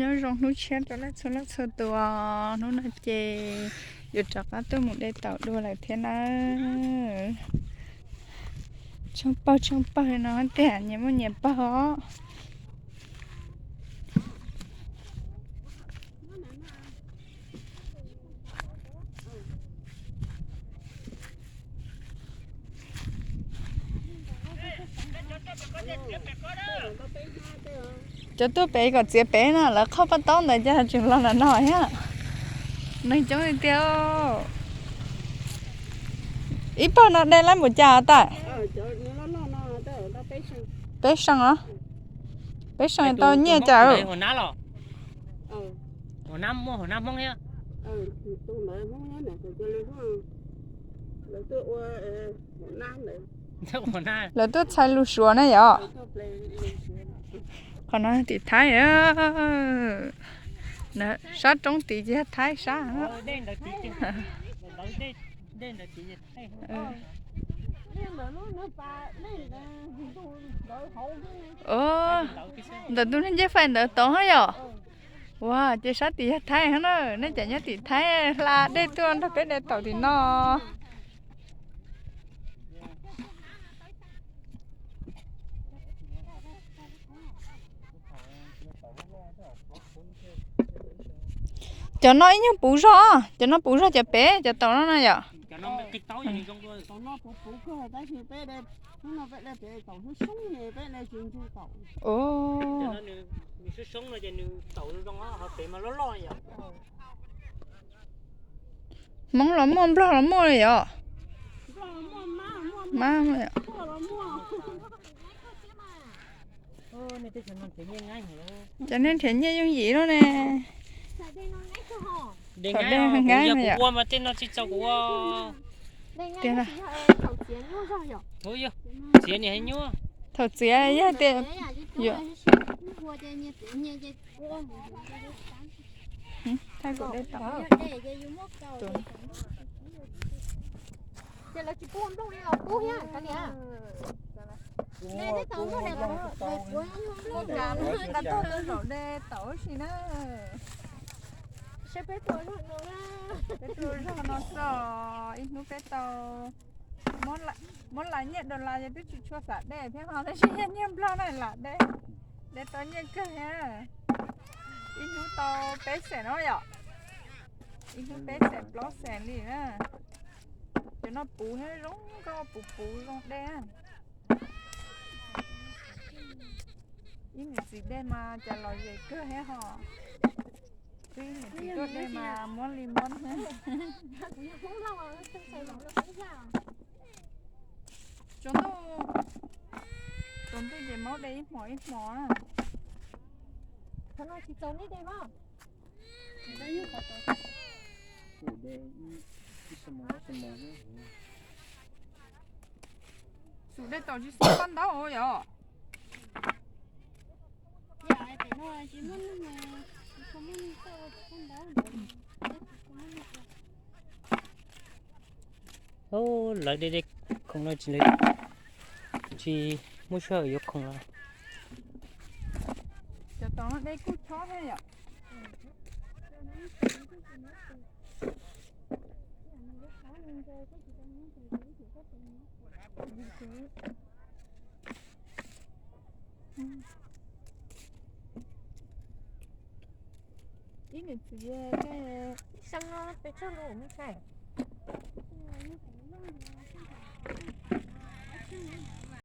Nyob zoo hnub tshiab rau leej txhua leej txhua tus, hnub no ces yuav rov qab tuaj mus de taum dua lawm thiab nawb. Tsheej pawg tsheej pawg no tiag, nyias muaj nyias pawg os. Cov tuaj pem kom txiav pem no, lawv qhoj paj taub ntawd cas tseem los nram no thiab. Neeg coob li tiag. Ib pawg no de laib npaum cas tawm? Peb xees os. Peb xees tau nyiaj cas? Lawv tuaj txhais lus Suav na yom. Qhov no tim Thaib. Sab roob tid ces Thaib sab. Ntawm tus neeg ncej fais ntawd tod yom. Ua ces sab tim yog Thaib na, nej cov nyob tim Thaib hla dej tuaj nrog peb de taum tim no. Cov no ib nyuag puv zog, cov no puv zog cov pem cov taum no na yom. Hmoob los muaj, Nplog los muaj li yom. Cov nej nrhiav nyiaj yooj yim lub ne. Thaum de nqaib no yom. Tiag na. Thaum txiav yog tias yuav thaij kuv de tau. Ces lawv tsis pub ua nplooj li los pub thiab kav liam. Nqa tuaj zaum de tau si na. Peb tuaj zog no xwb, ib hnub peb tau muab las nyiaj dollar ces twb tsis tshua xam dej thiab ho, tab sis yog nyiaj nplog na lam de, de tau nyiaj kawg thiab. Ib hnub tau peb xees no yom, ib hnub peb xees plaub xees li na. Cov no puv thiab zoo nkauj, puv puv zoo dej. Ib niam txiv de mas cas lom zem kawg thiab ho. Twb ib niam txiv tuaj de mas muab li muab thiab. Tsaus ntuj, tsaus ntuj ces maub de ib hmos ib hmos na. Xum de tau tsis xub paj ntaub yom. Lawv de de khoom no tsis, tsis muaj sij hawm yuav khoom lawm. Cov tod de kuj chob thiab yom. Ib niam txiv tej seeb no peb txog lus mus tshais.